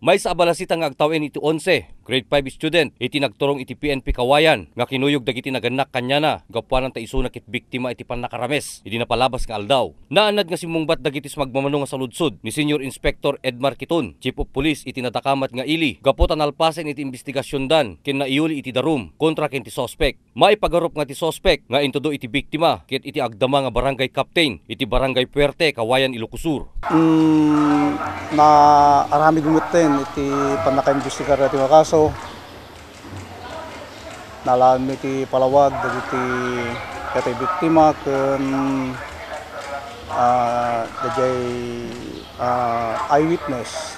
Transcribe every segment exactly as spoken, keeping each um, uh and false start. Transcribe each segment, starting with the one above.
Maysa a balasita nga agtawen iti onse, grade five student, iti nagturong iti P N P Kawayan nga kinuyog dagiti nagannak kaniana gapuanan ta isuna ket biktima iti pannakarames idi napalabas nga aldaw. Naannad nga simmungbat dagiti sumagmamano nga saludsod ni Senior Inspector Edmar Kiton, Chief of Police iti nadakamat nga ili, gapu ta nalpasen iti imbestigasiondan ken naiyuli iti darum kontra ken ti suspek. Maipagarup nga ti suspek nga intudo iti biktima ket iti agdama nga barangay captain iti Barangay Fuerte, Kawayan, Ilocos Sur. Mm, naaramid metten iti pannakaimbestigar daytoy nga kaso. Nalaanmi ti palawag dagiti, daytoy biktima ken, ah, daydiay, ah, eyewitness.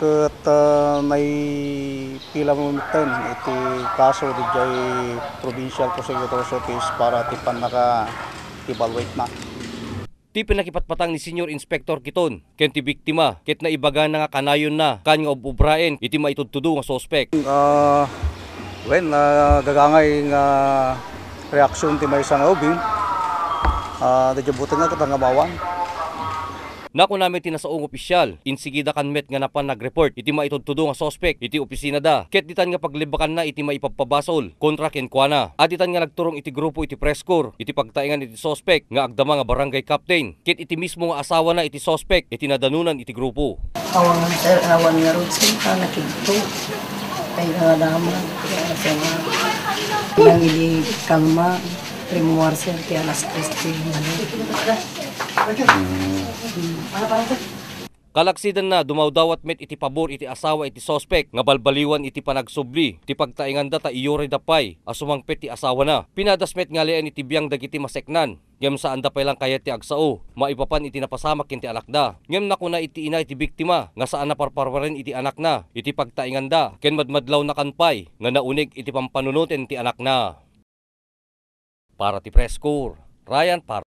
Ket, ah, naipila metten iti kaso daydiay Provincial Prosecutor's Office para ti pannaka-evaluate na. Ti pinakipatpatang ni Senior Inspector Kiton ken ti biktima ket naibagana nga kanayonna kaan nga ub-ubraen iti maitudtudo nga suspek. Ah, wen, ah, gagangay nga reaksyon ti maysa nga ubing. Ah, daydiay buteng nga ket nangamawan. Nakuna met ti nasao nga opisyal, insigida kan met nga napan nagreport iti maitudtudo nga suspek iti opisinada, ket ditan nga paglibbakanna iti maipabpabasol kontra kenkuana. Aditan nga nagturong iti grupo iti press corps iti pagtaengan iti suspek nga agdama nga barangay captain, ket iti mismo nga asawana iti suspek iti nadanunan iti grupo. Awan, sir, awan nga road, sir, ta nakidto. Ay, nga damag. Kaya, sir, nga, nang idi kalma, rimuar, sir, ti alas tres ti mali. Kalaksidanna, dumawdawat met iti pabor iti asawa iti suspek nga balbaliwan iti panagsubli ti pagtaenganda ta iyurayda pay a sumangpet ti asawana. Pinadas met nga alien iti biang dagiti maseknan, ngem saanda pay lang kayat ti agsao maipapan iti napasamak ken ti anakda. Ngem nakuna iti ina iti biktima nga saan a parparuaren iti anakna iti pagtaenganda ken madmadlawnakan pay nga nauneg iti pampanunoten ti anakna. Para ti Press Corps, Ryan Par-